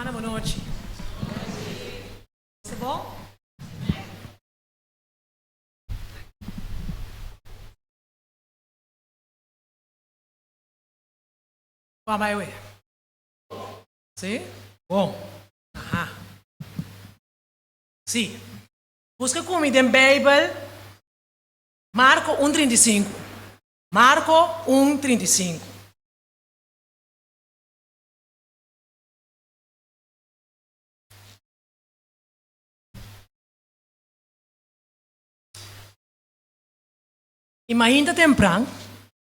Mana bon nochi. Bo bon? Kua bai we? Si? Bon. Aha. Si. Buska ku mi den Beibel Marko un 35. Marko un 35. I mainta tempran,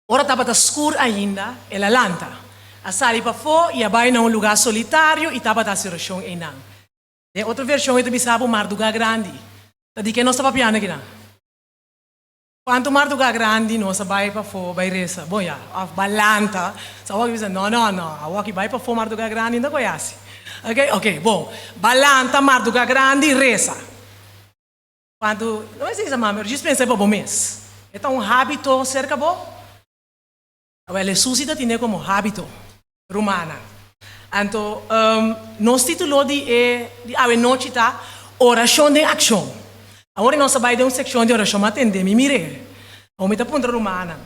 ora tabata skur ainda, el a lanta, a sali pafó i a bai na un lugá solitario i tabata hasi orashon einan. Den otro vershon e ta bisa bo mardugá grandi. Ta di ke nos ta papiando akinan? Kuantu mardugá grandi nos a bai pafó bai resa? Bon ya, òf bai lanta. Sa awor bisa, no, no, no, awor ki bai pafó mardugá grandi no ta koe hasi. Oke, oke, bon. Bai lanta mardugá grandi resa. Kuantu, no mester bisa mami, pero djis pensa pa bo mes. E ta un hábito serka bo? Awel, Hesus si ta tine komo hábito, rumannan. Anto, nos título di e di awe nochi ta Orashon den Akshon. Awor nos a bai den un sekshon di orashon, mi a tende, mi mir'é. Awor mi ta puntra rumannan,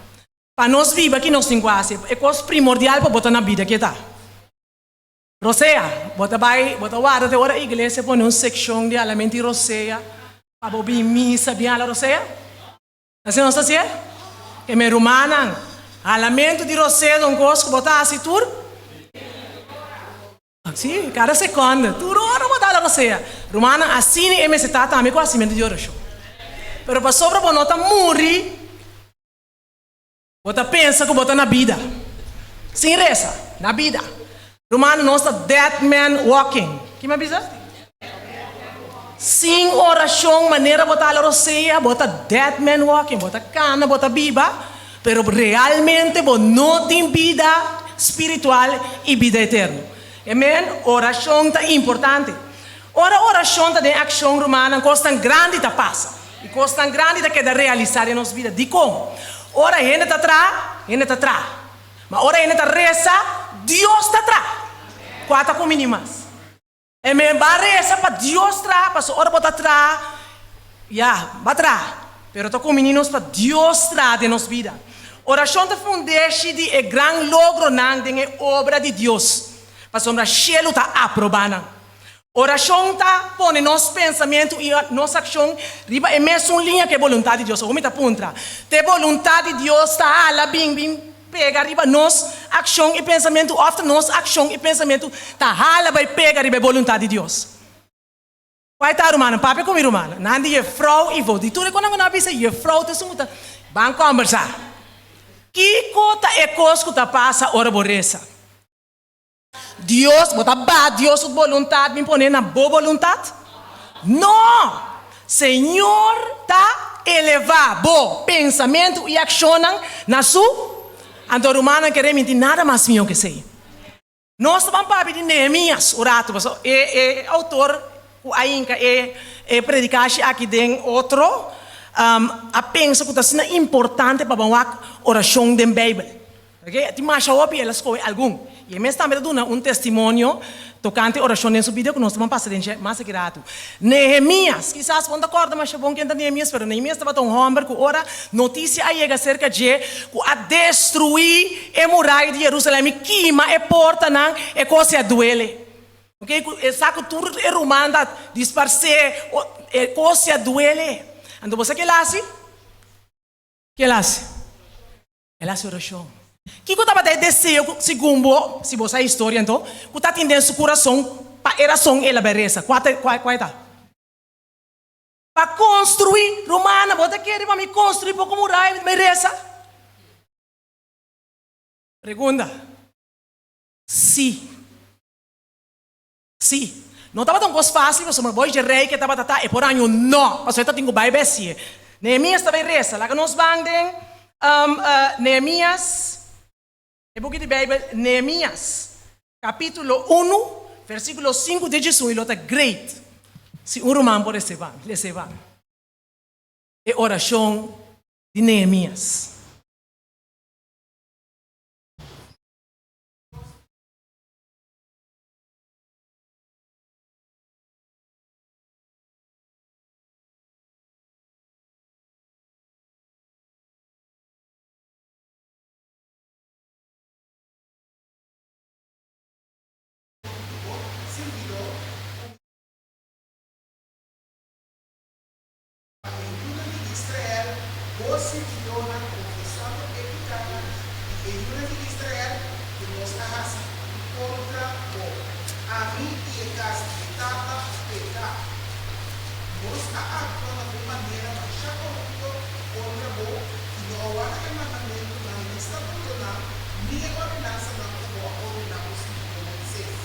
pa nos biba ki nos tin ku hasi? E kos primordial pa bo ta na bida ke ta? Rosea, bo ta bai, bo ta warda te ora iglesia pone un sekshon di alament di rosea pa bo bin misa bin hala rosea? Asina nos ta hasié? Ke mi rumannan, halamentu di rosea ta un kos ku bo ta hasi tur? Si, kada sekònde, tur ora bo ta hala rosea. Rumannan, asina e mester ta tambe ku hasimentu di orashon. Pero pasobra bo no ta muri. Bo ta pensa ku bo ta na bida. Sin resa, na bida. Rumannan, nos ta dead man walking. Ki mi a bisa? Sin orashon, manera bo ta hala rosea, bo ta dead man walking. Bo ta kana, bo ta biba, pero realmente bo no tin bida spiritual i bida eterno. Amen. Orashon ta importante. Ora orashon ta den akshon, rumannan, kosnan grandi ta pasa. I kosnan grandi ta keda realisá den nos bida. Dikon? Ora hende ta traha, hende ta traha. Ma ora hende ta resa, Dios ta traha. Kua ta kumini mas? Amen. Ba resa pa Dios traha, pasobra ora bo ta traha, ya, ba traha. Pero ta kumini nos pa Dios traha den nos bida. Orashon ta fundeshi di e gran logronan den e obra di Dios, pasobra shelu ta aprobá nan. Orashon ta pone nos pensamentu i nos akshon riba e mesun liña ku e boluntat di Dios. Awor mi ta puntra, Ta e boluntat di Dios ta hala bin bin pega riba nos akshon i pensamentu òf ta nos akshon i pensamentu ta hala bai pega riba e boluntat di Dios? Kua ta, rumannan? Papia ku mi rumannan. Nan di jefrou i vou. Di tur e konan ku nan a bisa, jefrou ta esun ku ta ban kòmbersá. Kiko ta e kos ku ta pasa ora bo resa? Dios, bo ta baha Dios su boluntat bin pone na bo boluntat? No! Señor ta elevá bo pensamentu i akshonnan na su. Anto rumannan kere minti nada mas mihó ku esei. Nos ta ban papia di Nehemias un ratu, pasobra e e outor ku a hinka e e predikashi aki den otro a pensa ku ta asina importante pa ban wak orashon den Beibel. Oke, tin masha hopi, el a skohe algun. I e mes tambe ta duna un testimonio tokante orashon den su bida ku nos ta ban pasa den dje mas aki ratu. Nehemias, kisas bo no ta kòrda masha bon ken ta Nehemias, pero Nehemias tabata un hòmber ku ora notisia a yega serka dje ku a destruí e muraya di Jerusalèm i kima e portanan, e kos a duele. Oke, ku e sa ku tur e ruman ta disparsé, e kos a duele. Anto bo sa ke el a hasi? Ke el a hasi? El hasi orashon. Kiko tabata e deseo ku, segun bo, si bo sa e historia anto, ku tatin den su kurason pa e rason el a bai resa? Kua ta, kua, kua e ta? Pa konstruí. Rumannan, bo ta kere pa mi konstruí poko muraya mi ta bai resa? Pregunta. Sí. Sí. No tabata un kos fásil pasobra bo dje rei ke tabata ta e por año no, pasobra e tatin ku bai besié. Nehemías ta bai resa. Laga nos ban den Nehemías, e buki di Beibel Nehemías, kapítulo unu, versíkulo sinku te djesun i lo ta great si un ruman por resebá, lesebá e orashon di Nehemías. sirbidónan, konfesando e pikánan di e yunan di Israel ku nos a hasi kontra bo. Ami i e kas di mi tata a peka. Nos a aktua na un manera masha korupto kontra bo i no a warda e mandamentunan ni statutonan ni e ordenansanan ku bo a ordená bo sirbidó Moises.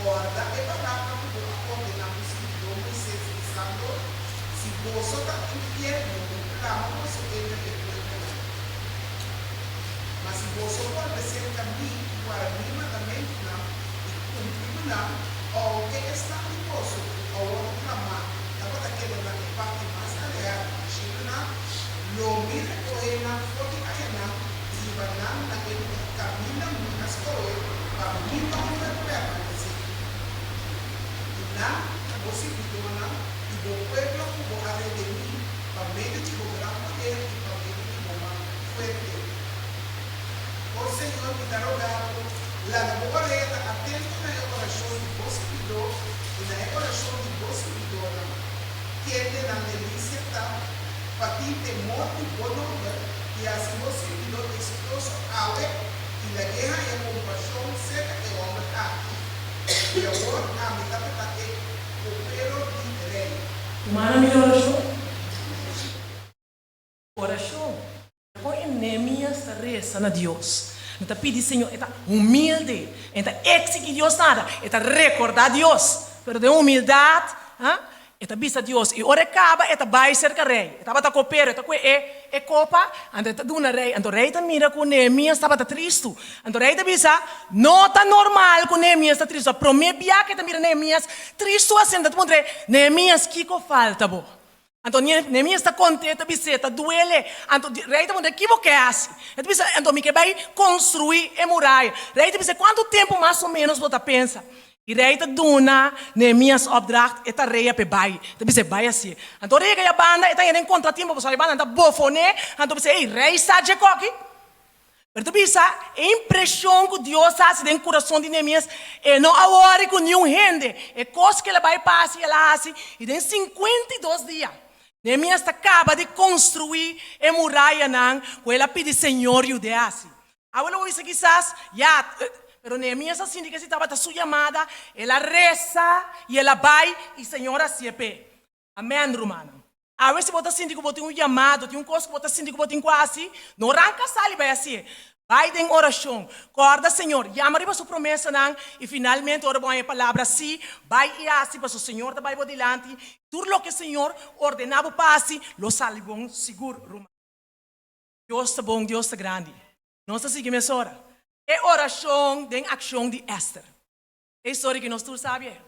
Kòrda e palabra ku bo a ordená bo sirbidó Moises, bisando, Si boso ta infiel, lo mi plama boso entre e pueblonan. Ma si boso bolbe serka mi i warda mi mandamentunan i kumpli ku nan, ounke esnan di boso ku awor ta plamá tabata keda na e parti mas alehá di e shelunan, lo mi rekohé nan for di ayanan i hiba nan na e lugá kaminda mi a skohe pa mi nòmber permanesé. I nan ta bo sirbidónan i bo pueblo ku bo a redemí pa medio di bo gran poder i pa medio di bo man fuerte. O Señor, mi ta roga bo, laga bo orea ta atento na e orashon di bo sirbidó i na e orashon di bo sirbidónan, kende nan delisia ta pa tin temor di bo nòmber i hasi bo sirbidó eksitoso awe i lag'é haña kompashon serka e hòmber aki. I awor ami tabata e kopero di rei. Humana mi orashon? Orashon. Kon e Nehemias ta resa na Dios? E ta pidi Señor, e ta humilde, e ta exigi Dios nada, e ta recorda Dios, pero den humildad e ta bisa Dios. I ora e caba e ta bay cerca rey. E tabata copero, e ta cue e e copa, anto e ta duna rey. Anto rey ta mira cu Nehemias tabata tristu. Anto rey ta bisa, No ta normal cu Nehemias ta tristu. A prome bia cu e ta mira Nehemias tristu asina, ta puntra e, Nehemias, kico falta bo? Anto Nehemias ta kont'é, ta bis'é, Ta duele. Anto rei ta puntra, Ki bo ke hasi? E ta bisa, Anto mi ke bai konstruí e muraya. Rei ta bis'é, Kuantu tempu mas o ménos bo ta pensa? I rei ta duna Nehemias opdracht e tarea p'e bai. E ta bis'é, Bai hasié. Anto ora e yega e banda, e ta yega den kontratiempo, pasobra e banda nan ta bofoné. Anto bis'é, Ei, rei sa dje koki? Pero ta bisa, e impreshon ku Dios a hasi den kurason di Nehemias, e no a wòri ku niun hende. E kos ku el a bai pa hasi, el a hasi, i den 52 dia, Nehemias ta kaba di konstruí e murayanan ku el a pidi Señor yud'é hasi. Awe lo bo bisa kisas, Ya, pero Nehemias a sinti ku esi tabata su yamada, el a resa i el a bai, i Señor a hasié p'e. Amèn, rumannan. Awe si bo ta sinti ku bo tin un yamado, tin un kos ku bo ta sinti ku bo tin ku hasi, no ranka sali bai hasié. Bai den orashon. Kòrda Señor, yama riba Su promesanan i finalmente ora bo haña e palabra sí, bai i hasi pasobra Señor ta bai bo dilanti. Tur loke Señor ordená bo pa hasi lo sali bon sigur, ruman. Dios ta bon, Dios ta grandi. Nos ta sigui mesora e orashon den akshon di Ester. E historia ku nos tur sabi e.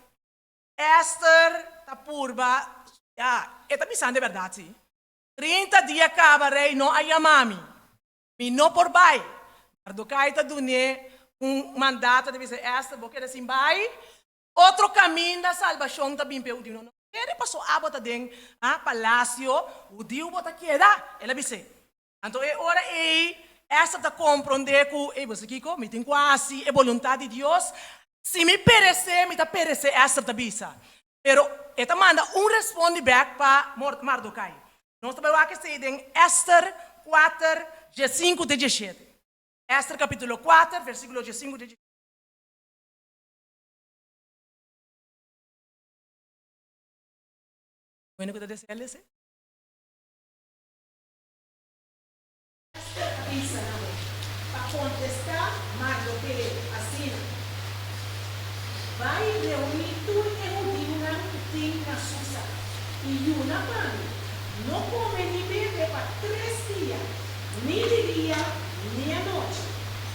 Ester ta purba, ya, e ta bisando e bèrdat si. 30 dia kaba rei no a yama mi. Mi no por bai. Mardokai ta dun'é un mandato, ta bisa, Ester, bo keda sin bai. Otro kaminda salbashon ta bin p'e hudiunan. No kere paso abo ta den palasio hudiu bo ta keda, el a bis'é. Anto e ora ei Ester ta komprondé ku, Ei, bo sa kiko? Mi tin ku hasi e boluntat di Dios. Si mi peresé, mi ta peresé, Ester ta bisa. Pero e ta manda un respondi bèk pa Mardokai. Nos ta bai wak esei den Ester 4, 15 te 17. Ester kapítulo 4, versíkulo 15 te 17. Bueno ku ta desea lese? Ester a bisa nan pa kontestá Mardokeo asina, Bai reuní tur e hudiunan ku tin na Susa i yuna pa mi. No kome ni bebe pa tres dia, ni di dia ni anochi.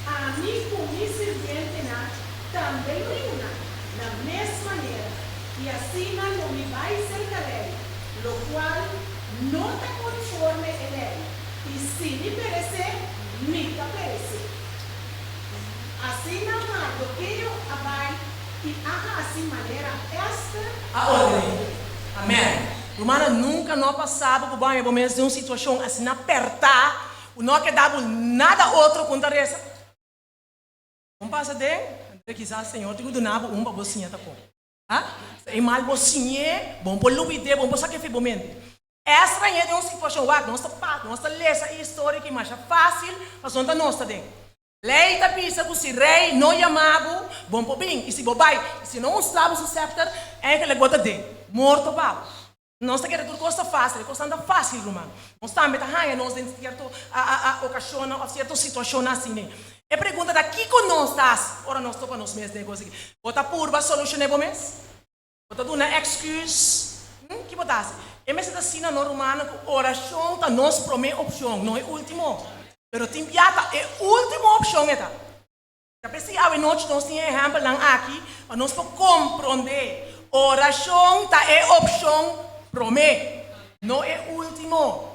Ami ku mi sirbientenan tambe lo yuna na mes manera, i asina lo mi bai serka rei, lokual no ta konforme e lei, i si mi peresé, mi ta peresé. Asina Mardokeo a bai i a hasi manera Ester a ordené. Amèn. Rumannan, nunka no a pasa bo ku bo haña bo mes den un situashon asina pèrtá ku no a keda bo nada otro ku un ta resa? Bon pasa den, anto kisas Señor tin ku duna bo un pa bo siña ta kon. Ha? E mal bo siñ'é, bon por lubid'é, bon por sak'é fi bo mente. Esdra a den un situashon, wak, nos ta pa, nos ta lesa e historia aki masha fásil, pasobra ta nos ta den. Lei ta bisa ku si rei no yama bo, bo no por bin, i si bo bai, i si no mustra bo su sèpter, eigenlijk bo ta den, morto pa bo. Nos ta kere tur kos ta fásil, e kosnan ta fásil, ruman. Nos tambe ta haña nos den sierto okashonnan òf sierto situashonnan asina. E pregunta ta, kiko nos ta hasi ora nos topa nos mes den e kos aki? Bo ta purba solushoné bo mes? Bo ta duna èksküs? Ki bo ta hasi? E mester ta asina no, rumannan, ku orashon ta nos promé opshon, no e último. Pero tin bia ta e último opshon e ta. Ta p'esei awe nochi nos tin e ehèmpelnan aki pa nos por komprondé, orashon ta e opshon promé, no e último.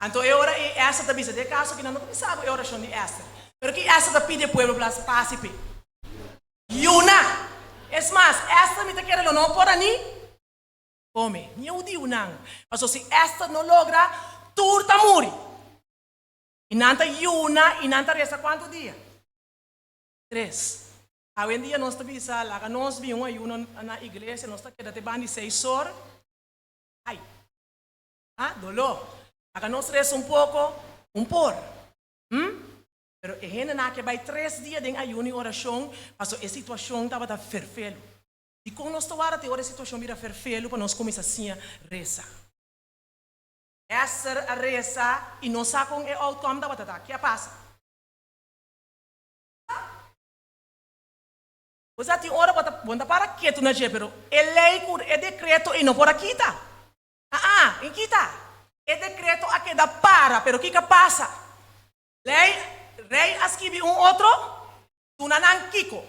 Anto e ora ei Ester ta bisa, den e kaso aki nan no ta bisa bo e orashon di Ester, pero ki Ester ta pidi e pueblo plas pasi p'e? Yuna! Es mas, Ester mi ta kere lo no por a ni kome, ni e hudiunan, pasobra si Ester no logra, tur ta muri. I nan ta yuna i nan ta resa kuantu dia? Tres. Awendia nos ta bisa, laga nos bin un ayuno na iglesia, nos ta keda te banda di seis or. Ai! Ha? Doló. Laga nos resa un poko, un por. Hm? Pero e hendenan a ke bai tres dia den ayuno i orashon, pasobra e situashon tabata ferfelu. Dikon nos ta warda te ora e situashon bira ferfelu pa nos kuminsá siña resa? Esther a resa i no sa kon e outcome tabata ta. Ke a pasa? Bo sa tin ora bo ta bo ta para ketu na dje pero e lei ku e dekreto ei no por a kita. Aa, e kita. E dekreto a keda para pero kiko a pasa? Lei, rei a skibi un otro, duna nan kiko?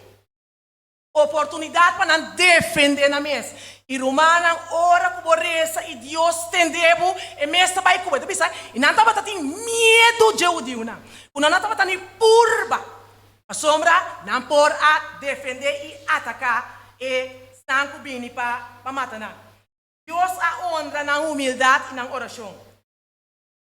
Oportunidat pa nan defende nan mes. I rumannan, ora ku bo resa i Dios tende bo, e mes ta bai ku bo. E ta bisa, i nan tabata tin miedu dje hudiunan, ku nan no tabata ni purba, pasobra nan por a defende i ataká e esnan ku bini pa pa mata nan. Dios a honra nan humildat i nan orashon.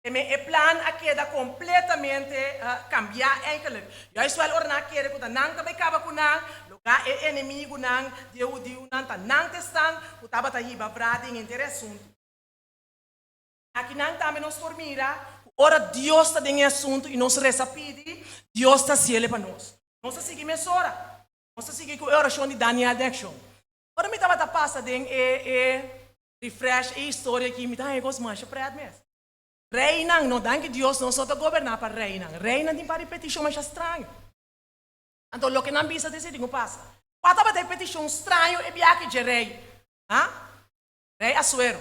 Eme e plan a keda kompletamente kambiá eigenlijk. Juist wèl ora nan a kere ku ta nan ta bai kaba ku nan, logá e enemigunan di e hudiunan ta nan ta esnan ku tabata hiba vra den henter e asuntu. Akinan tambe nos por mira ku ora Dios ta den e asuntu i nos resa pidi, Dios ta hasiel pa nos. Nos ta sigui mesora. Nos ta sigui ku e orashon di Daniel den akshon. Ora mi tabata pasa den e e Refresh e historia aki, mi ta haña kos masha pret mes. Reinan, no danki Dios nos no ta goberná pa reinan. Reinan tin par di petishon masha straño. Anto loke nan bisa ta esei tin ku pasa. Kua tabata e petishon straño e biaha dje rei? Ha? Rei Asuero.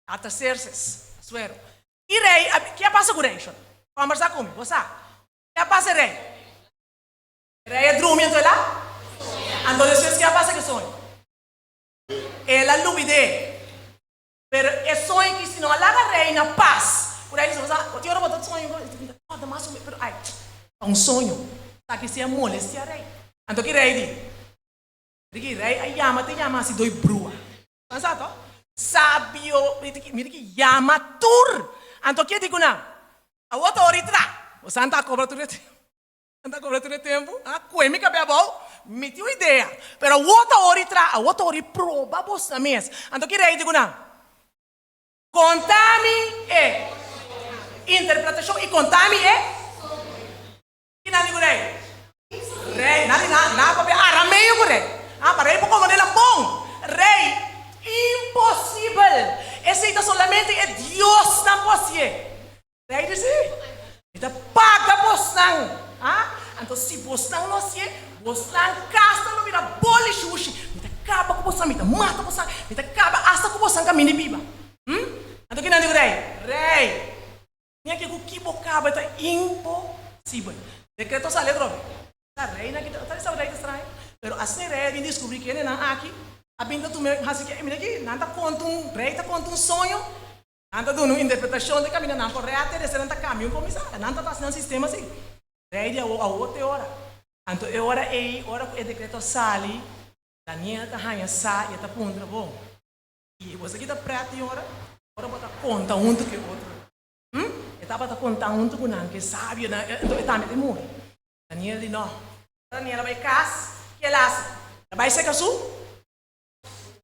Artaserses. Asuero. I rei a, ke a pasa ku rei, shon? Kòmbersá ku mi, bo sa. Ke a pasa e rei? Rei a drumi anto el a? Anto despues ke a pasa ku e soño? El a lubid'é. Pero e soño ki si no a laga rei na pas. Ku rei di sa, bo tin ora bo ta soño ku mi ta kòrda mas o menos, pero ai, ta un soño. Esaki si a molestia rei. Anto ki rei di? Mira ki rei a yama te yama hasi doi brua. Nan sa to? Sabio, mira ki yama tur. Anto ki a di ku nan? Awor ta ora di tra. Bo sa nan ta kobra tur e tempu. Nan ta kobra tur e tempu. A kue mi kabia abou, mi tin un idea. Pero awor ta ora di traha, awor ta ora di proba bosnan mes. Anto ki rei di ku nan? Konta mi e interpretashon i konta mi e. Ki nan di ku rei? Rei, nan di nan, nan a papia arameo ku rei. Ah, pa rei por komprende nan bon. Rei, imposibel! Esei ta solamente e diosnan por hasié. Rei di si, Mi ta paga bosnan, ha? Anto si bosnan no hasié, bosnan kasa lo bira boli shushi. Mi ta kaba ku bosnan, mi ta mata bosnan, mi ta kaba asta ku bosnan kaminda di biba. Hm? Anto kinan di ku rei? Rei, mi a ke ku ki bo kaba ta imposibel. Dekreto sali atrobe. Ta reina ki ta, ta bisa rei ta straño, pero asina e rei a bin diskubrí kendenan aki a bin ta tuma hasi ke, mira aki, nan ta konta un, rei ta konta un soño. Nan ta duna un interpretashon di kaminda nan korekto i despues nan ta kambia un komisario. Nan ta hasi nan sistema asi. Rei di awor, awor te ora. Anto e ora ei, ora ku e dekreto a sali, Daniel ta haña sa i e ta puntra, Bon, i boso aki ta prèt di ora? Ora bo ta konta huntu ku e otronan? Hm? E tabata konta huntu ku nan, ku e sabionan, anto e tambe ta muri. Daniel di, No. Daniel a bai kas, ke el a hasi? El a bai seka su?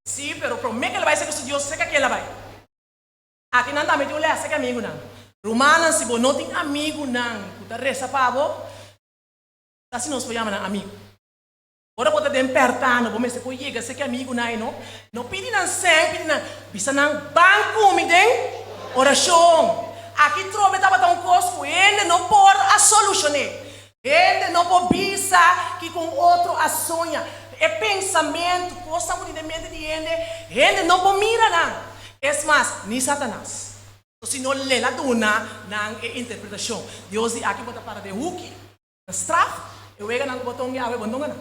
Sí, pero promé ku el a bai seka su Dios, seka ke el a bai? Akinan tambe tin un lès ku amigunan. Rumannan, si bo no tin amigunan ku ta resa pa bo, ta si nos por yama nan amigu. Ora bo ta den pèrtá, no bo mester por yega seki amigunan ei no. No pidi nan sèn, pidi nan, bisa nan, Ban ku mi den orashon. Aki trobe tabata un kos ku hende no por a solushoné. Hende no por bisa kiko un otro a soña. E pensamentu, kosnan ku tin den mente di hende, hende no por mira nan. Es mas, ni Satanas. Si no lel a duna nan e interpretashon. Dios di aki bo ta para den huki, na straf, e weganan ku bo tongi awe bo no gana.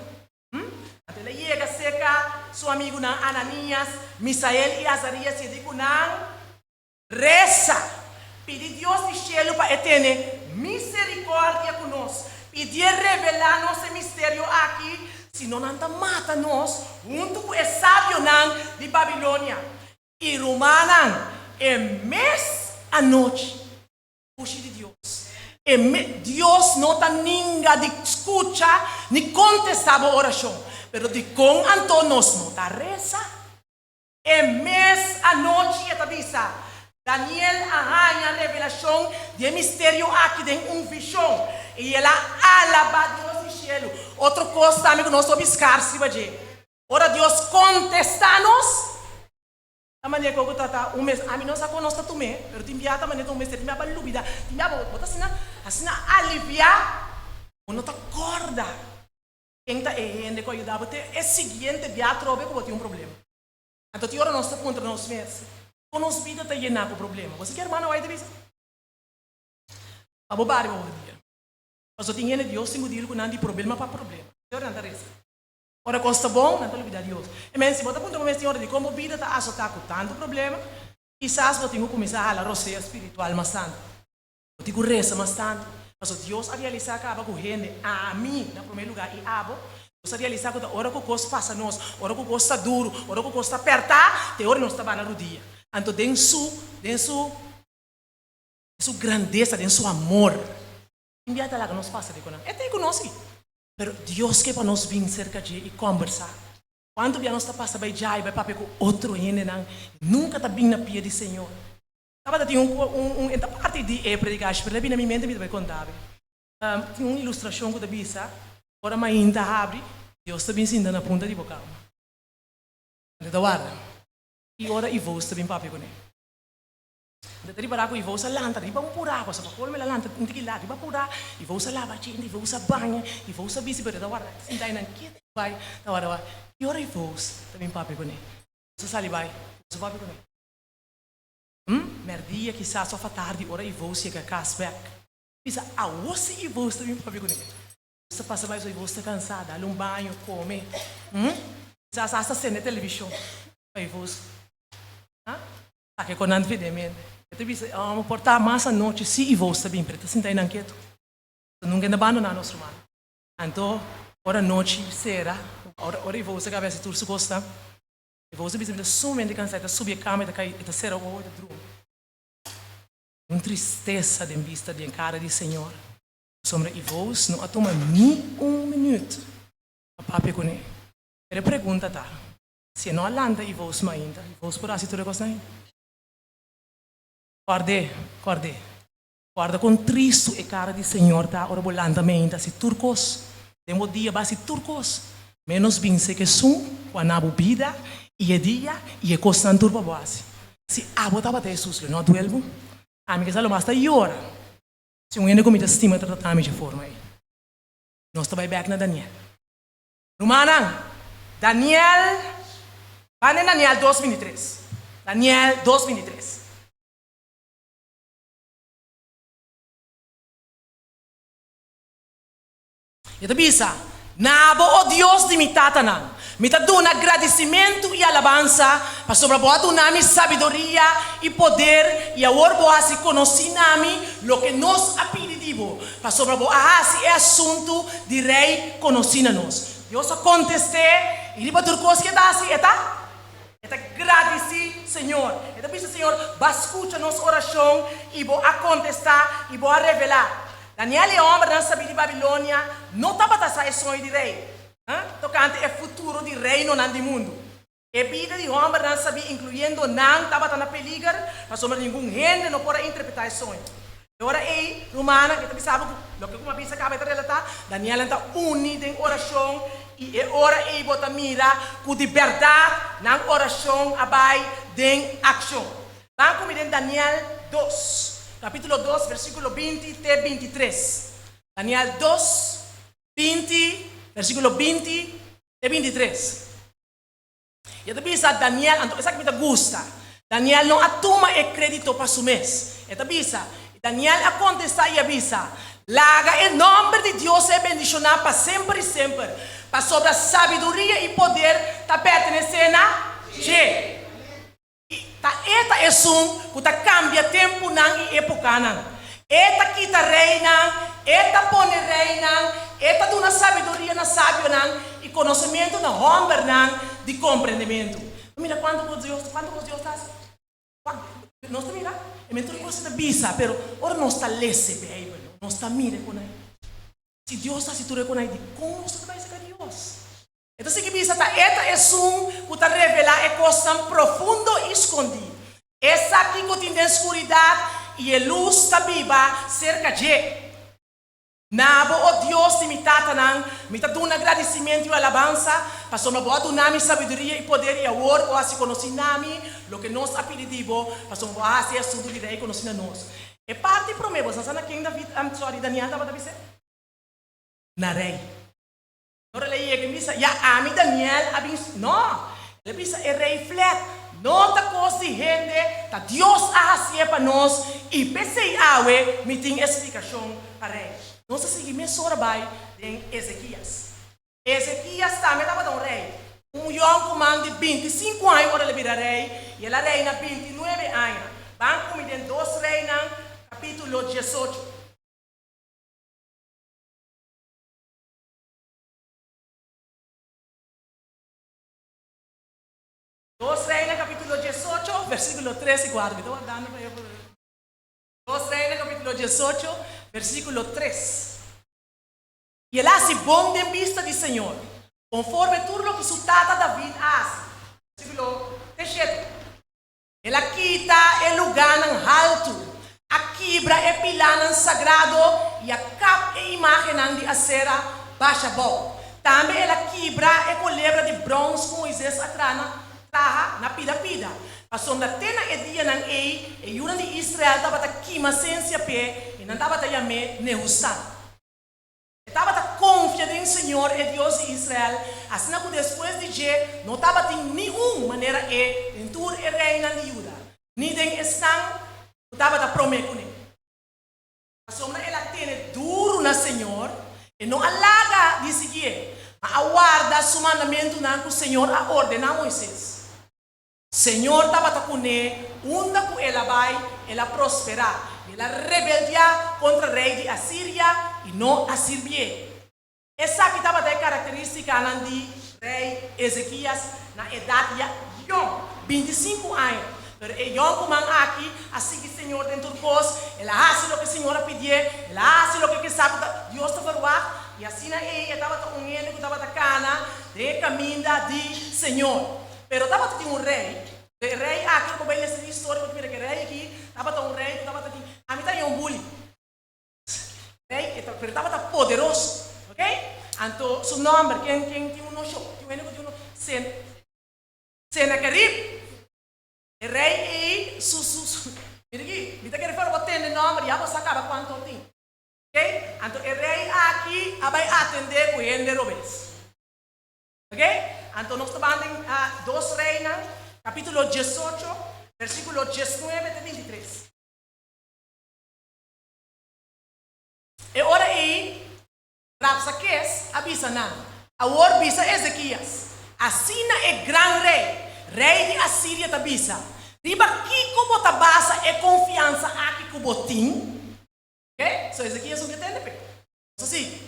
Hm? Anto el a yega serka su amigunan Ananias, Misael i Azarias i e di ku nan, Resa, pidi Dios di shelu pa e tene miserikòrdia ku nos, pidié revelá nos e misterio aki, sino nan ta mata nos huntu ku e sabionan di Babilonia. I rumannan, e mes anochi, pushi di Dios, e me, Dios no ta ninga di skucha ni kontestá bo orashon, pero dikon anto nos no ta resa? E mes anochi e ta bisa, Daniel a haña revelashon di e misterio aki den un vishon, i el a alabá Dios di shelu. Otro kos tambe ku nos hopi skars riba dje, ora Dios kontestá nos, ta manera ku ta ta un mes, ami no sa kon nos ta tum'é, pero tin bia ta manera ta un mester, tin bia pa lubidá, tin bia bo ta asina, asina aliviá, bo no ta kòrda. Ken ta e hende ku a yuda bo te e siguiente bia atrobe ku bo tin un problema? Anto tin ora nos ta puntra nos mes, Kon nos bida ta yená ku problema? Bo sa ke hermana White a bisa? Pa bo bari oor dia. Pasobra tin hende Dios tin ku dil ku nan di problema pa problema. Te ora nan ta resa. Ora kos ta bon, nan ta lubida Dios. E men, si bo ta puntra bo mes tin ora di kon bo bida ta asotá ku tantu problema, kisas bo tin ku kuminsá hala rosea spiritual mas tantu. Bo tin ku resa mas tantu, pasobra Dios a realisá kaba ku hende, ami na promé lugá i abo, Dios a realisá ku ta ora ku kos pasa nos, ora ku kos ta duru, ora ku kos ta pèrtá, te ora nos ta bana rudia. Anto den Su, den Su, den Su grandesa, den Su amor, tin bia ta laga nos pasa di ku nan. E ta ei ku nos sí, pero Dios ke pa nos bin serka dje i kòmbersá. Kuantu bia nos ta pasa bai djai, bai papia ku otro hendenan i nunka ta bin na pia di Señor. Tabata tin un un un e ta parti di e predicashi pero ta bini na mi mente mi ta bai conta be. Tin un ilustracion cu ta bisa ora mainta habri Dios ta bin sinta na punta di bo cama. Anto ta warda y ora Ivous ta bin papia cune. Anto ta ripara cu Ivous a lanta riba un pura pasobra pa colmo el a lanta un tiki lat riba pura Ivous a laba djente Ivous a baña Ivous a bisti pero e ta warda sinta einan ketu bai ta warda y ora Ivous ta bin papia cune Ivous a sali bai Ivous a papia cune. Hm, merdia kisas of atardi ora Ivous yega kas bek. Bisa, Awor si Ivous ta bin papia kuné. Ivous ta pasa bai so Ivous ta kansá, dal un baño, kome. Hm, kisas asta sende televishon pa Ivous, ha, saka e konan di den mente. E ta bisa, Oh, por ta mas anochi si Ivous ta bin, pero e ta sinta einan ketu. Nunka e ta bandoná nos ruman. Anto, ora nochi sera, ora ora Ivous a kaba hasi tur su kosnan, E voz a bisa, Mi ta sumamente cansá. E ta subi e cama, e ta cai, e ta cera wowo, e ta drumi. Un tristesa den bista di e cara di Señor, pasobra e voz no a tuma ni un minuut pa papia cuné. Pero e pregunta ta, si e no a lanta e voz mainta, e voz por haci tur e cosnan ei? Cord'é, cord'é. Corda con tristu e cara di Señor ta ora bo lanta mainta haci tur cos. Den bo dia bo haci tur cos, menos binse cu esun cu a na bo bida y e dia y e cosnan tur pa bo haci. Si abo tabata Jesus lo no a duel bo? Ami ke sa lo mas ta yora si un hende cu mi ta stima ta trata mi dje forma ey. Nos ta bay bek na Daniel. Rumannan, Daniel, ban den Daniel dos bintitres. Daniel dos bintitres. E ta bisa, Na bo, o Dios di mi tatanan, mi ta duna gradisimentu i alabansa, pasobra bo a duna mi sabiduria i poder, i awor bo a hasi konosí na mi loke nos a pidi di bo, pasobra bo a hasi e asuntu di rei konosí na nos. Dios a kontest'é, i riba tur kos ku e ta hasi, e ta. E ta gradisí Señor. E ta bisa, Señor, bo a skucha nos orashon i bo a kontestá i bo a revelá. Daniel i e hòmbernan sabí di Babilonia no tabata sa e soño di rei tokante e futuro di reinonan di mundu. E bida di hòmbernan sabí, inkluyendo nan, tabata na peliger, pasobra ningun hende no por a interpretá e soño. E ora ei, rumannan, e ta bisa bo ku loke ku mi a bisa kaba e ta relatá, Danielnan ta uni den orashon, i e ora ei bo ta mira ku di bèrdat nan orashon a bai den akshon. Ban ku mi den Daniel dos, kapítulo dos, versíkulo 20 te 23. Daniel dos, 20, versíkulo 20 te 23. I e ta bisa Daniel, anto esaki mi ta gusta, Daniel no a tuma e krédito pa su mes. E ta bisa, I Daniel a kontestá i a bisa, Laga e nòmber di Dios ser bendishoná pa semper i semper, pasobra sabiduria i poder ta pertenesé na dje. I ta E ta esun ku ta kambia tempunan i epokanan. E ta kita reinan, E ta pone reinan, E ta duna sabiduria na sabionan i konosementu na hòmbernan di komprendementu. Mira kuantu kos Dios, kuantu kos Dios ta hasi. Wak, nos ta mira, e men tur kos e ta bisa, pero ora nos ta lesa e Beibel, nos ta mira e konai. Si Dios ta hasi tur e konai, dikon nos no ta bai seka Dios? E ta sigui bisa, Ta E ta Esun ku ta revelá e kosnan profundo i skondí. E sa kiko tin den skuridat, i e lus ta biba serka dje. Na bo, o Dios di mi tatanan, mi ta duna gradisimentu i alabansa, pasobra bo a duna mi sabiduria i poder i awor bo a hasi konosí na mi loke nos a pidi di bo, pasobra bo a hasi e asuntu di rei konosí na nos. E parti promé, bo sa sa na ken David, sorry, Daniel tabata bis'é? Na rei. Ora el a yega e bisa, Ya ami Daniel a bin. No! El a bisa e rei flèt, No ta kos di hende, ta Dios a hasié pa nos, i p'esei awe mi tin e splikashon pa rei. Nos a sigui mesora bai den Ezekias. Ezekias tambe tabata un rei, un yònkuman di 25 aña ora el a bira rei, i el a reina 29 aña. Ban ku mi den Dos Reinan, kapítulo 18. Dos Reina capítulo 18, versículo 3 y 4. Mi ta wardando pa yo. Dos Reina capítulo 18, versículo 3. I el a hasi bon den bista di Señor, konforme tur loke su tata David a hasi. Versículo 7. El a kita e lugánan haltu, a kibra e pilánan sagrado i a kap e imágennan di Asera basha abou. Tambe el a kibra e kolebra di bròns ku Moises a traha na traha na pida pida, pasobra te na e dianan ei e yunan di Israel tabata kima sensia p'e i nan tabata yam'é Nehustan. E tabata konfia den Señor, e Dios di Israel, asina ku despues di dje no tabatin ni un manera e den tur e reinan di Juda, ni den esnan ku tabata promé kuné. Pasobra el a tene duru na Señor, e no a laga di siguié, ma a warda su mandamentunan ku Señor a ordená Moises. Señor tabata kuné, unda ku el a bai, el a prosperá, i el a rebeldiá kontra rei di Asiria i no a sirbié. Esaki tabata e karakterístikanan di rei Ezekias na edat ya yòn, 25 aña. Pero e yònkuman aki a sigui Señor den tur kos, el a hasi loke Señor a pidié, el a hasi loke ke sa ku ta Dios ta ferwagt, i asina ei e tabata un hende ku tabata kana den e kaminda di Señor. Pero tabata tin un rei, e rei aki ku bai lesa di historia bo ta mira ku e rei aki tabata un rei ku tabata tin, ami ta haña un buli, rei e pero tabata poderoso, ok, anto su nòmber ken ken tin un noshon, tin un hende ku tin un Sen Senakerib, e rei ei su su su mira aki mi ta kere for bo tende nòmber ya bo sa kaba kuantu tin, ok, anto e rei aki a bai atendé ku hende robes. Ok, anto nos ta ban den Dos Reinan, capítulo 18, versículo 19 te 23. E ora ei, Rabsakes a bisa nan, Awor bisa Ezekias, Asina e gran rei, rei di Asiria ta bisa, Riba kiko bo ta basa e konfiansa aki ku bo tin? Ok, so Ezekias no ke tende p'e. Nos a sigui.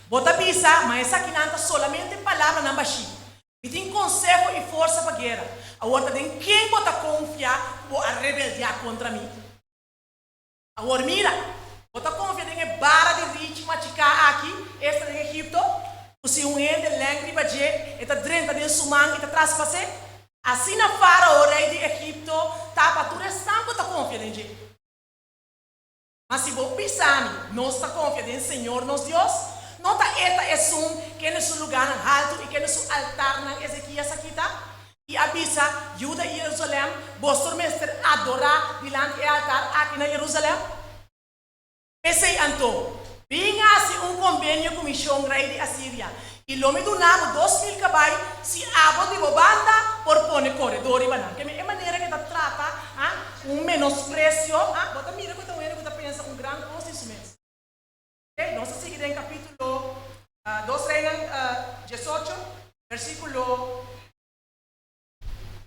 Bo ta bisa, ma esakinan ta solamente palabranan bashí. Mi tin konseho i forsa pa guera. Awor ta den ken bo ta konfia ku bo a rebeldiá kontra mi? Awor mira, bo ta konfia den e bara di richi machiká aki, esta den Egipto, ku si un hende lènk riba dje, e ta drenta den su man i ta. traspas'é, asina Fárao, rei di Egipto, ta pa tur esnan ku ta konfia den dje. Ma si bo bisa mi, Nos ta konfia den señor nos Dios, no ta e ta esun kende su lugánan haltu i kende su altarnan Ezekias a kita? I a bisa, Juda i Jerusalèm, boso mester adorá dilanti e altar aki na Jerusalèm? P'esei anto, bin hasi un kombenio ku mi shon rei di Asiria, i lo mi duna bo 2000 kabai si abo di bo banda por pone koredó riba nan. Keme e manera ku e ta trata ku un menospresio, bo ta mira ku e ta un hende ku ta pensa un gran kos di su mes. Oke, nos ta sigui den kapítulo Dos Reinan 18, versíkulo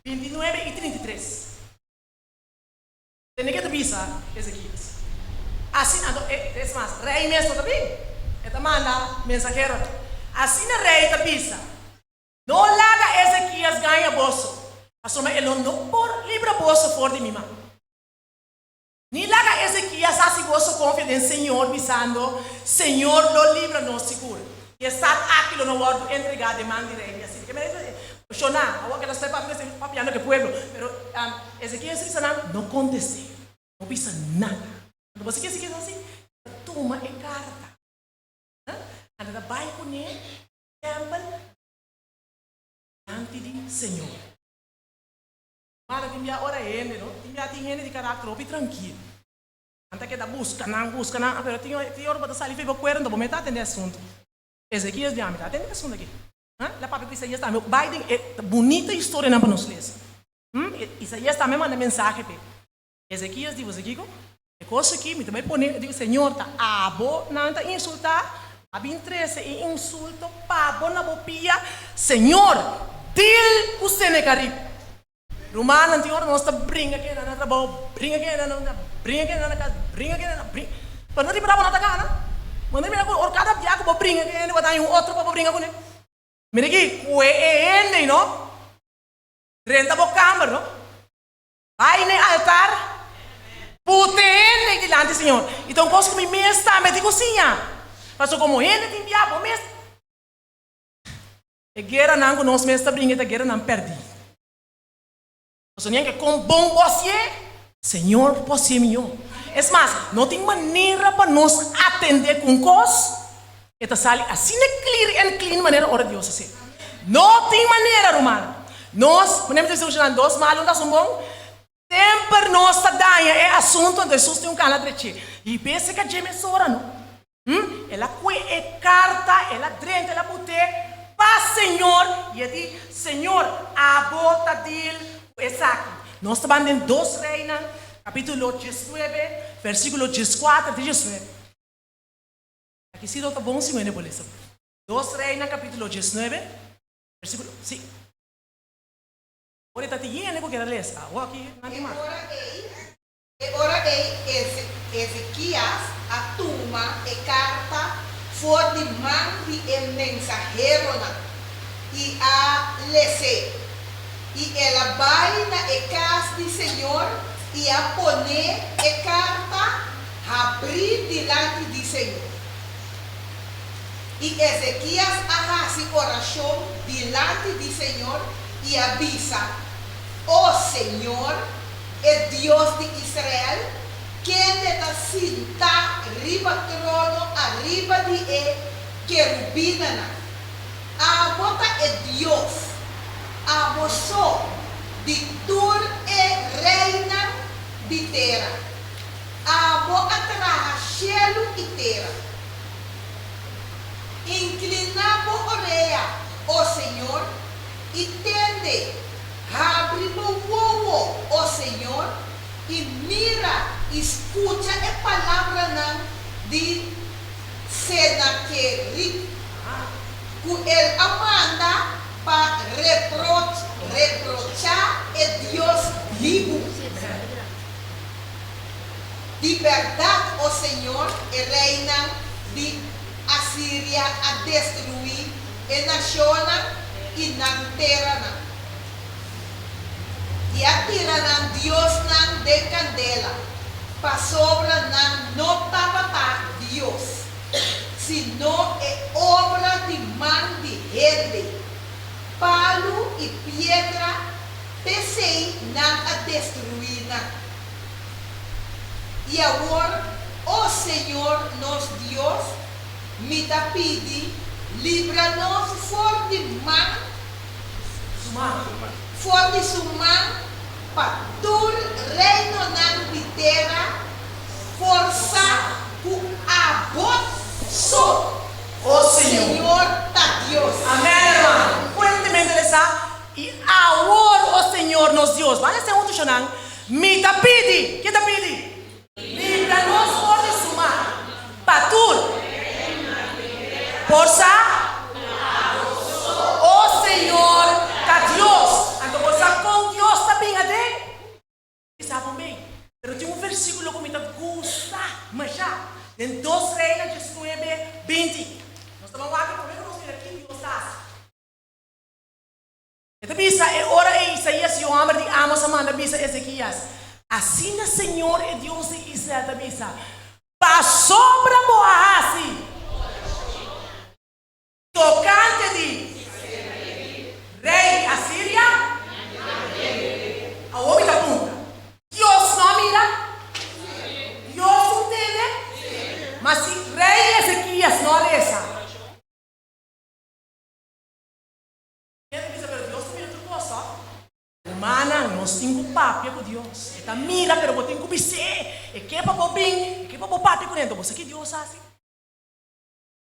29 i 33. Tende ke ta bisa Ezekias. Asina, anto, e, es mas, rei mes no ta bin, e ta manda mensaheronan. Asina rei ta bisa, No laga Ezekias gaña boso, pasobra e lo no por libra boso for di mi man. Ni laga Ezekias hasi boso konfia den Señor, bisando, Señor lo libra nos sigur, i e stat aki lo no wòrdu entregá den man di rei di Asiria. Ke mester Shoná, awor ke ta stoi papia ku papiando ku e pueblo, pero Ezekias bisa nan, No kontest'é, no bisa nada. Anto bo sa ke Ezekias hasi? E ta tuma e karta, anto e ta bai kuné tèmpel dilanti di Señor. Mara tin bia ora hende, no? Tin bia tin hende di karakter hopi trankil. Nan ta keda buska nan, buska nan, pero tin ora bo ta sali for bo kuerpo, anto bo mester atendé asuntu. Ezekias di ami ta atendé asuntu aki. La papia ku Isaías tambe bai den e bunita historianan pa nos lesa. Isaías tambe manda mensahe p'e. Ezekias di, Bo sa kiko? E kos aki mi ta bai pone, di, Señor, ta abo nan ta insultá, a bin trese e insulto pa bo na bo pia. Señor, dil ku Senekarib. Rumannan, tin ora nos ta bringa keda na trabou, bringa keda na, bringa keda na kas, bringa keda na, bringa. Pero no ripará bo no ta gana. Bo no ripará ku ora kada bia ku bo bringa ku hende bo ta haña un otro pa bo bringa kuné. Mira aki, kue e hende no drenta bo kamber no, bai na e altar, puta e hende dilanti Señor. I ta un kos ku mi mes tambe tin ku siña. Pasobra komo hende tin bia bo mes. E gueranan ku nos mes ta bringa ta gueranan pèrdí. Pasobra nian ke kon bon bo hasié, Señor por hasié mihó. Es mas, no tin manera pa nos atendé ku un kos, e ta sali asina clear and clean manera ora Dios hasié. No tin manera, rumannan. Nos, manera mi ta bisa ushonan, dos malu no ta haci un bon. Semper nos ta daña e asuntu, anto Hesus tin un kala drechi. I bese ka dje mesora no. Hm? El a kue e karta, el a drenta, el a but'é pa Señor, i e di, Señor, abo ta deal ku esaki. Nos ta ban den Dos Reinan, kapítulo 19, versíkulo 14 te 19. Aki si lo ta bon si wende bo lesa. Dos Reinan, kapítulo 19, versíkulo, sí. Ora e ta tin hende ku kier a lesa, awor aki nan tin E mas. ora ei, e ora ei Ezekias a tuma e karta for di man di e mensaheronan i a les'é. I el a bai na e kas di señor i a pone e karta habrí dilanti di señor. I Ezekias a hasi orashon dilanti di señor i a bisa, O señor, e Dios di Israel, kende ta sintá riba trono ariba di e kerubinanan, abo ta e Dios, abo so, di tur e reinan di tera. Abo a traha shelu i tera. Inkliná bo orea, o señor, i tende, habri bo wowo, o señor, i mira i skucha e palabranan di Senakerib, ku el a manda pa reprochá e Dios bibu. Di bèrdat, o señor, e reinan di Asiria a destruí e nashonnan i nan teranan, i a tira nan diosnan den kandela, pasobra nan no tabata dios, sino e obra di man di hende, palu i piedra. I awor, o Señor nos Dios, mi ta pidi, libra nos for di man, for di su man, pa tur reinonan di tera por sa ku abo so, O Señor. Señor, ta Dios. Amèn, hermano. Fuertemente lesá. I awor, o Señor nos Dios, ban lesa huntu shonan, Mi ta pidi, ken ta pidi? Libra nos for di su man, pa tur por sa O Señor ta Dios. Anto bo sa kon Dios ta bin aden? Mi sa bon ben, pero tin un versíkulo ku mi ta gusta masha, den Dos Reina diesnuebe, binti. Nos ta ban wak e promé ku nos mira kin Dios ta hasi. E ta bisa, E ora ei Isaías yu hòmber di Amos a manda bisa Ezekias, Asina señor e Dios di Israel ta bisa, Pasobra bo a hasi tokante di rei di Asiria, awor mi ta puntra, Dios no a mira? Dios no tende? Ma si rei Ezekias no a resa, Ken ta bisa, Pero Dios ta mira tur kos, ò? Rumannan, nos tin ku papia ku Dios. E ta mira, pero bo tin ku bis'é. E ke pa bo bin, e ke pa bo papia kuné. Anto bo sa ki Dios hasi?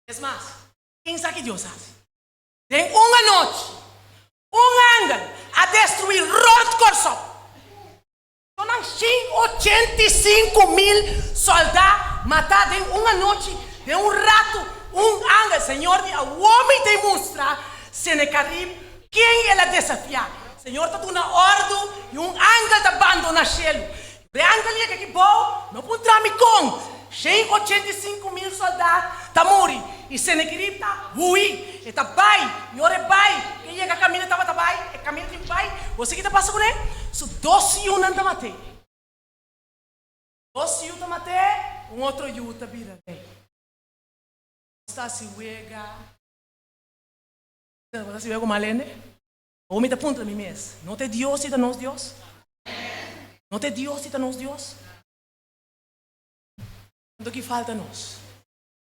Es mas, ken sa ki Dios hasi? Den un anochi, un angel a destruí rònt Kòrsou. Tonan 185 mil sòldá matá den un anochi, den un ratu, un angel. Señor di awor mi ta mustra Senecarib ken el a desafiá. Señor ta duna òrdu i un angel ta bandoná shelu. E angel yega aki bou, no puntra mi kon. 185 mil sòldá ta muri i Senecarib ta hui. E ta bai, i ora e bai, e yega kaminda tabata bai, e kaminda tin bai. Bo sa ki ta pasa kuné? Su dos yunan ta mat'é. Dos yu ta mat'é, un otro yu ta bira rei. Nos ta hasi wega. Bo ta hasi wega ku mal hende? Awor mi ta puntra mi mes, no ta e Dios si ta nos Dios? No ta e Dios si ta nos Dios? Anto ki falta nos?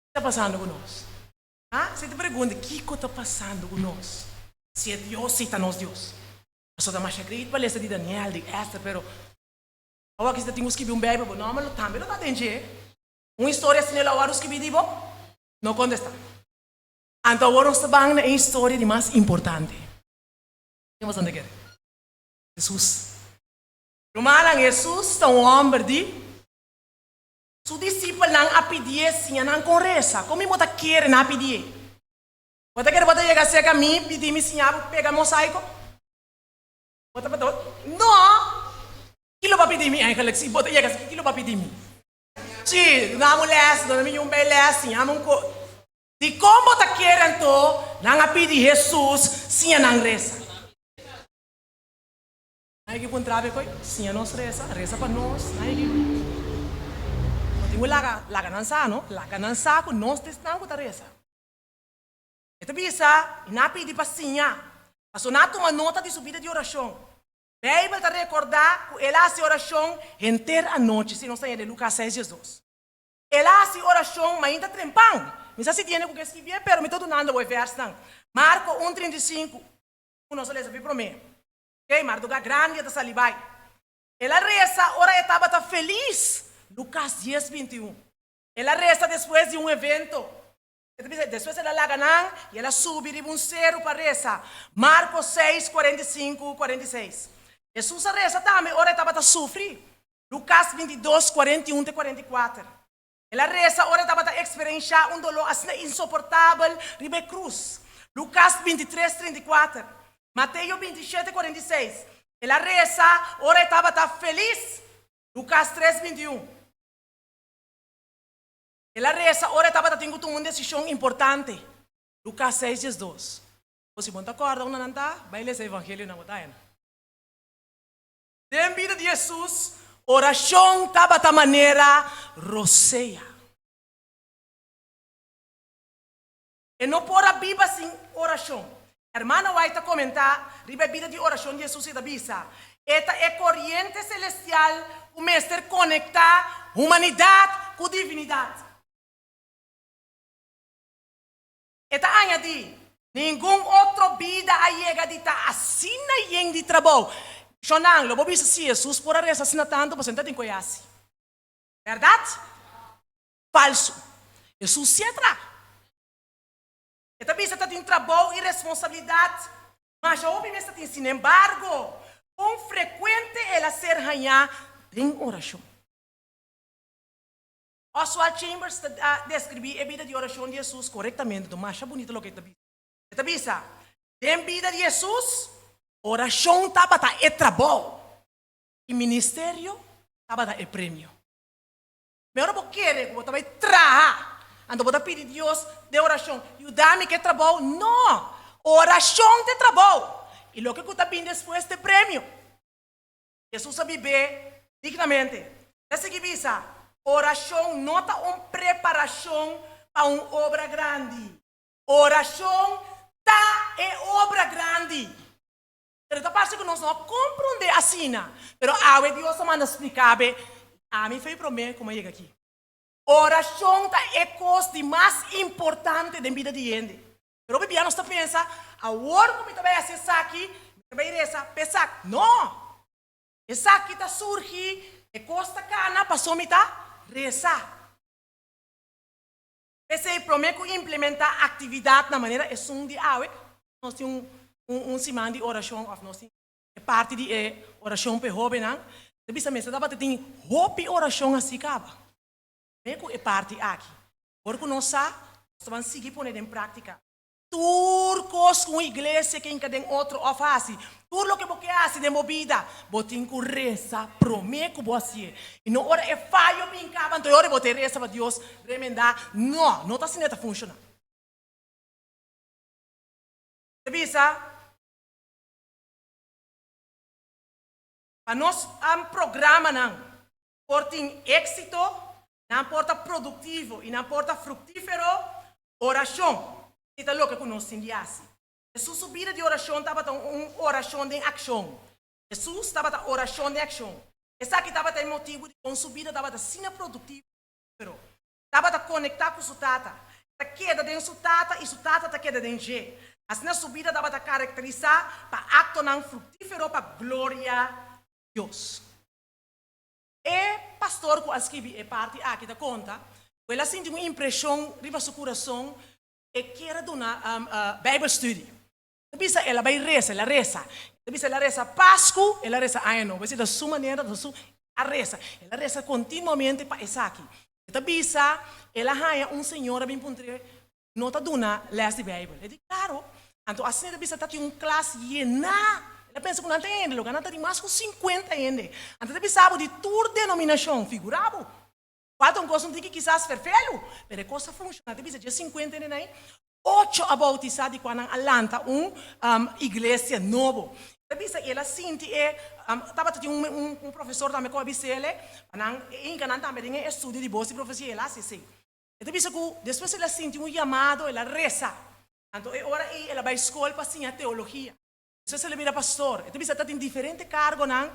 Ki ta pasando ku nos? Ha? Si ta pregunta, kiko ta pasando ku nos? Si e Dios si ta nos Dios. Pasobra ta masha great pa lesa di Daniel, di Esther, pero awor aki si ta tin ku skibi un Bijbel, bo nòmber lo tambe lo ta den dje. Un historia asina lo a wòrdu skibí di bo? No kontestá. Anto awor nos ta ban na e historia di mas importante. Ken boso ta kere? Hesus. Rumannan, Hesus ta un hòmber di. Su disipelnan a pidié siña nan kon resa. Kon mi bo ta kere nan a pidié? Bo ta kere bo ta yega serka mi pidi mi siña bo pega mosaiko? Bo ta No! Kilo bo a pidi mi eigenlijk? Si bo ta yega serka, kilo bo a pidi mi? Sí, duna mi un lès, duna mi un bei lès, siña mi un ko. Dikon bo ta kere anto nan a pidi Hesus siña nan resa? Nan a puntra be koe, siña nos resa, resa pa nos. Nan a No tin ku laga, laga nan sa, no? Laga nan sa ku nos ta esnan ku ta resa. E ta bisa, i nan a pidi pa siña. Pasobra nan a tuma nota di su bida di orashon. Beibel ta rekordá ku el a hasi orashon henter anochi, si nos ta haña den Lukas seis diesdos. El a hasi orashon mainta trempan. Mi sa si tiene ku ke skibié, pero mi ta dunando bo e vèrsnan. Marko un 35, ku nos a lesa fi promé. Ok, mardugá grandi e ta sali bai. El a resa ora e tabata felis, Lukas dies 21. El a resa despues di un evento. E ta bisa, despues el a laga nan i el a subi riba un seru pa resa, Marko seis, 45, 46. Hesus a resa tambe ora e tabata sufri, Lukas 22, 41 te 44. El a resa ora e tabata eksperenshá un doló asina insoportabel riba e krus, Lukas 23, 34. Mateo 27, 46. El a resa ora e tabata felis, Lukas 3, 21. El a resa ora e tabata tin ku tuma un desishon importante, Lukas 6, 12. Bo si bo no ta kòrda unda nan ta, bai lesa e evangelionan, bo ta haña nan. Den bida di Hesus, orashon tabata manera rosea. E no por a biba sin orashon. Hermana White ta komentá riba e bida di orashon di Hesus i ta bisa, E ta e koriente selestial ku ku mester konektá humanidat ku divinidat. E ta añadí, Ningun otro bida a yega di ta asina yen di trabou. Shonnan, lo bo bisa si Hesus por a resa asina tantu, pasobra e ta tin ku e hasi. Bèrdat? Falsu. Hesus si a traha. E ta bisa ta tin trabou i responsabilidat masha hopi mes ta tin. Sinembargo, kon frekuente el a ser hañá den orashon. Oswald Chambers ta deskribí e bida di orashon di Hesus korektamente. Ta masha bunita loke e ta bisa. E ta bisa, Den bida di Hesus, orashon tabata e trabou i ministerio tabata e premio. Mehor bo kere ku bo ta bai traha, anto bo ta pidi Dios den orashon, Yuda mi ku e trabou. No! Orashon ta e trabou, i loke ku ta bini despues ta e premio. Hesus a bib'é dignamente. El a sigui bisa, Orashon no ta un preparashon pa un obra grandi. Orashon ta e obra grandi. Pero ta parse ku nos no a komprondé asina. Pero awe Dios a manda splika be, Ami fei promé ku mi a yega aki. Orashon ta e kos di mas importante den bida di hende. Pero hopi bia nos ta pensa, Awor ku mi ta bai hasi esaki, mi ta bai resa pa esaki. No! Esaki ta surgi, e kos ta kana pasobra mi ta resa. P'esei promé ku implementá aktividatnan manera esun di awe, nos tin un un siman di orashon òf nos tin e parti di e orashon pa e hóbennan, ta bisa mester tabata tin hopi orashon hasi kaba promé ku e parti aki. Ora ku nos sa, nos ta ban sigui pone den práktika. Tur kos ku un iglesia ke hinka den otro òf hasi, tur loke bo ke hasi den bo bida, bo tin ku resa promé ku bo hasié. I no ora e fayo bin kaba, anto e ora bo ta e resa pa Dios remendá. No, no ta asina e ta funshoná. Ta bisa, Pa nos programanan por tin éksito, nan por ta produktivo i nan por ta fruktífero, orashon si ta loke ku nos tin di hasi. Hesus su bida di orashon tabata un orashon den akshon. Hesus tabata orashon den akshon. Esaki tabata e motibu dikon su bida tabata asina produktivo i fruktífero. Tabata konektá ku su Tata. E ta keda den su Tata i su Tata ta keda den dje. Asina su bida tabata karakterisá pa aktonan fruktífero pa gloria di Dios. E pastor ku a skibi e parti aki ta konta ku el a sinti un impreshon riba su kurason e kier a duna Bijbel studie. Ta bisa el a bai resa, el a resa. Ta bisa el a resa Pasku, el a resa Aña Nobo. Esei ta su manera, ta su a resa. El a resa kontinuamente pa esaki. E ta bisa el a haña un señora bin puntr'é no ta duna les di Bijbel. E di, Claro. Anto asina e ta bisa ta tin un klas yená. El a pensa ku nan ta hende, loke nan ta tin mas ku sinkuenta hende. Anto e ta bisa bo di tur denominashon, figurá bo. Kual ta un kos un tiki kisas ferfelu, pero e kos ta funshoná. E ta bisa dje sinkuenta hende nan ei, ocho a boutisá di kua nan a lanta un iglesia nobo. E ta bisa el a sinti e tabata tin un profesor tambe ku a bis'el pa nan hinka nan tambe den e estudio di bos di profesia, el a hasi esei. E ta bisa ku despues el a sinti un yamado, el a resa. Anto e ora ei el a bai skol pa siña teologia. Despues el a bira pastor. E ta bisa ta tin diferente kargonan.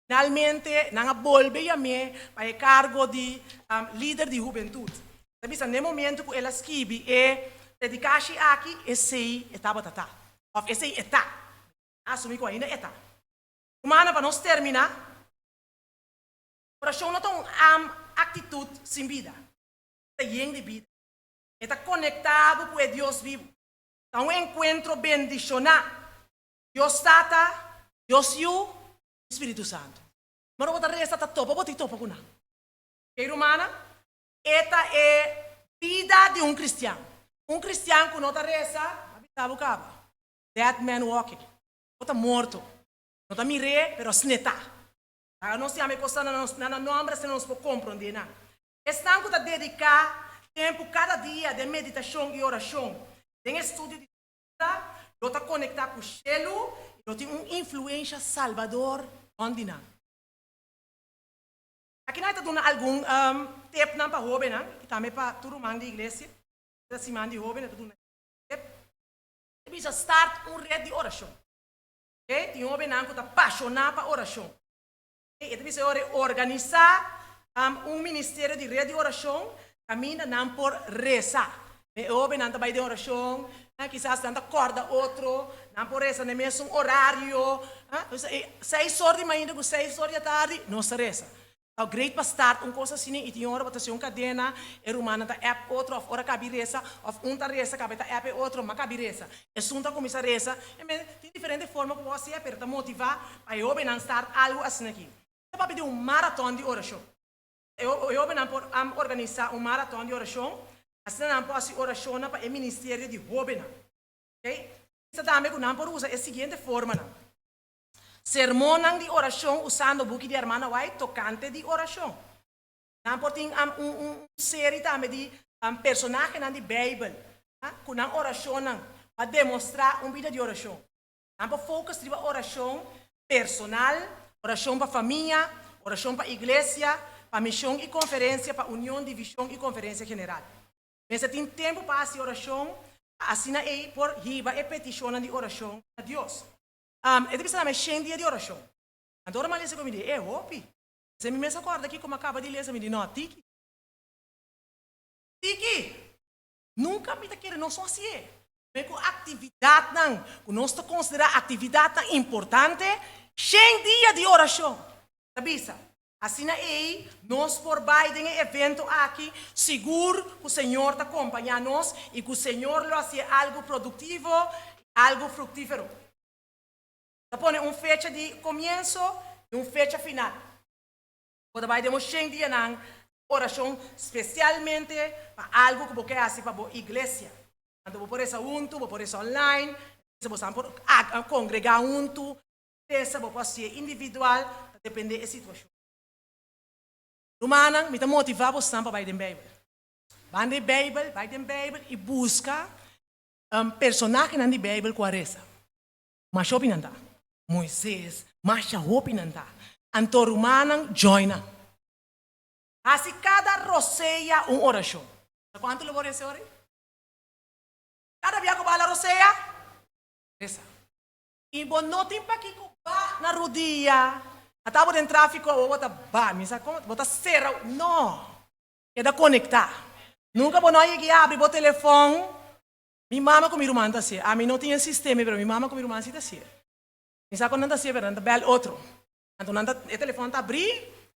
Finalmente nan a bolbe yam'é pa e kargo di lider di hubentut. E ta bisa n'e momento ku el a skibi e predikashi aki, esei e tabata ta. Òf esei e ta. Mi a asumí ku ainda e ta. Rumannan, pa nos terminá, orashon no ta un aktitut sin bida. E ta yen di bida. E ta konektá bo ku e Dios bibu. Ta un enkuentro bendishoná. Dios Tata, Dios Yu i Spiritu Santu. Ora bo ta resa ta topa bo tin topa ku nan. Oke rumannan? E ta e bida di un kristian. Un kristian ku no ta resa, a bisa bo kaba. Dead man walking. Bo ta morto. No ta mir'é, pero asina e ta. Laga nos yama e kosnan na nan nòmber asina nos por komprondé nan. Esnan ku ta dediká tempu kada dia den meditashon i orashon, den estudio di Skritura, lo ta konektá ku shelu i lo tin un influensha salbador rònt di nan. Akinan e ta duna algun tepnan pa hóbennan i tambe pa tur ruman di iglesia. E ta siman di hóben, e ta duna tep. E bisa start un ret di orashon. Tin hóbennan ku ta pashoná pa orashon. E ta bisa ora organisá un ministerio di ret di orashon kaminda nan por resa. E hóbennan ta bai den orashon, kisas nan ta kòrda otro, nan por resa na e mesun orario. Seis or di mainta ku seis or di atardi nos ta resa. Ta great pa start un kos asina i tin ora bo ta hasi un kadena, e rumannan ta app otro òf ora kabi resa òf un ta resa kabe ta app e otro ma kabi resa. Esun ta kuminsá resa. Tin diferente forma ku bo hasié pero ta motivá pa e hóbennan start algu asina aki. Ta papia di un maraton di orashon. E hóbennan por organisá un maraton di orashon, asina nan por hasi orashonnan pa e ministerio di hóbennan. Oké. Bisa tambe ku nan por usa e siguiente formanan. Sermonnan di orashon usando buki di Hermana White tokante di orashon. Nan por tin un seri tambe di personahenan di Beibel ku nan orashonnan pa demostrá un bida di orashon. Nan por focus riba orashon personal, orashon pa famia, orashon pa iglesia, pa mishon i konferensia, pa union, divishon i konferensia general. Mester tin tempu pa hasi orashon pa asina ei por hiba e petishonnan di orashon na Dios. E ta bisa tambe shen dia di orashon. Anto ora mi a lesa ku mi di, E hopi! Esei mi mes a kòrda kiko mi a kaba di lesa, mi di, No, tiki. Tiki! Nunka mi ta kere nos no hasié. Pero ku aktividatnan ku nos ta konsiderá aktividatnan importante, shen dia di orashon. Ta bisa, Asina ei nos por bai den e evento aki sigur ku Señor ta kompañá nos i ku Señor lo hasié algu produktivo i algu fruktífero. Ta pone un fecha di komienso i un fecha final. Bo ta bai den un shen dianan di orashon spesialmente pa algu ku bo ke hasi pa bo iglesia. Anto bo por resa huntu, bo por resa online, bo por kongregá huntu, Resa bo por hasié individual, ta dependé e situashon. Rumannan, mi ta motivá bosnan pa bai den Beibel. Ban den Beibel, bai den Beibel i buska personahenan di Beibel ku a resa. Masha hopi nan ta. Moises, masha hopi nan ta. Anto rumannan, join nan. Hasi kada rosea un orashon. Sa kuantu lo bo resa ora ei? Kada bia ku bo hala rosea, resa. I bo no tin pakiko ba na rudia. Ata bo den trafiko awor bo ta ba. Mi sa kon bo ta sera. No. Keda konektá. Nunka bo no a yega i abri bo telefòn. Mi mama ku mi ruman ta hasié. Ami no tin e sistema pero mi mama ku mi ruman si ta hasié. Mi sa kon nan ta hasié pero nan ta bèl otro. Anto nan ta e telefòn ta abrí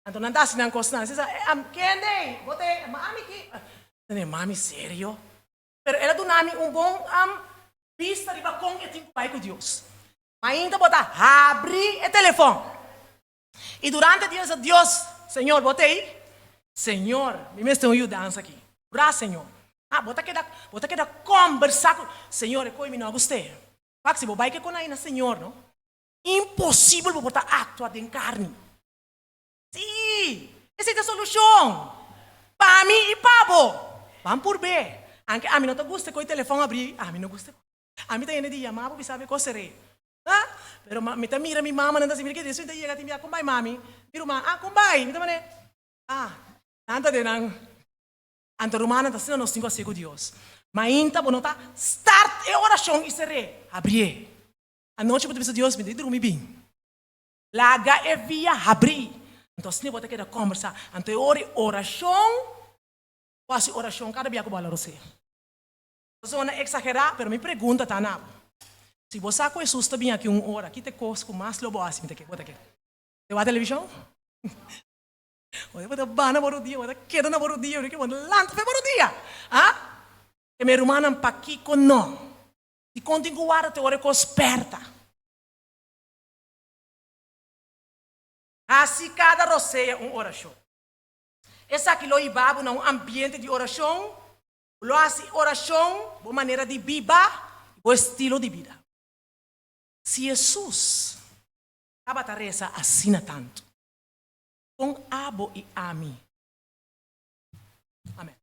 anto nan ta hasi nan kosnan. Si sa kende bo ta e mami ki. Mami serio? Pero el a duna mi un bon bista riba kon e tin ku bai ku Dios. Mainta bo ta habri e telefòn. I durante dia sa Dios, Señor, bo ta ei? Señor, mi mester un yudansa aki. Ora, Señor. Ah, bo ta keda, bo ta keda kombersá ku Señor, e koe mi no a gust'é. Wak, si bo bai ke kon ai na Señor, no? Imposibel bo por ta aktua den karni. Sí, esei ta solushon pa mi i pa bo. Ban purb'é. Anke ami no ta gusta ku e telefòn abrí, ami no gusta. Ami ta hende di yamá bo bisa mi kos ser'é. Ha? Pero mi ta mira mi mamanan ta hasi, mira ke dia mi ta yega tin bia, kon bai mami? Mi ruman, ah, kon bai? Mi ta manera, ah, nan ta den nan. Anto rumannan ta asina nos tin ku hasié ku Dios. Mainta bo no ta start e orashon i ser'é, abrié. Anochi bo ta bisa Dios, mi ta drumi bin. Laga e via habrí. Anto asina bo ta keda kòmbersá. Anto e ora di orashon, bo hasi orashon kada bia ku bo hala rosé. Ta zona eksagerá, pero mi pregunta ta na bo, Si bo sa ku Hesus ta bin aki un ora, ki ta e kos ku mas lo bo hasi? Mi ta ke, bo ta ke te wak televishon? Bo ta bana bo rodia, bo ta keda na bo rodia, bo ta lanta fe bo rodia. Ah? E mi rumannan, pakiko no? Dikon tin ku warda te ora e kos pèrta? Hasi kada rosea un orashon. Esaki lo hiba bo na un ambiente di orashon ku lo hasi orashon bo manera di biba i bo estilo di bida. Si Hesus tabata resa asina tantu, kon abo i ami? Amen.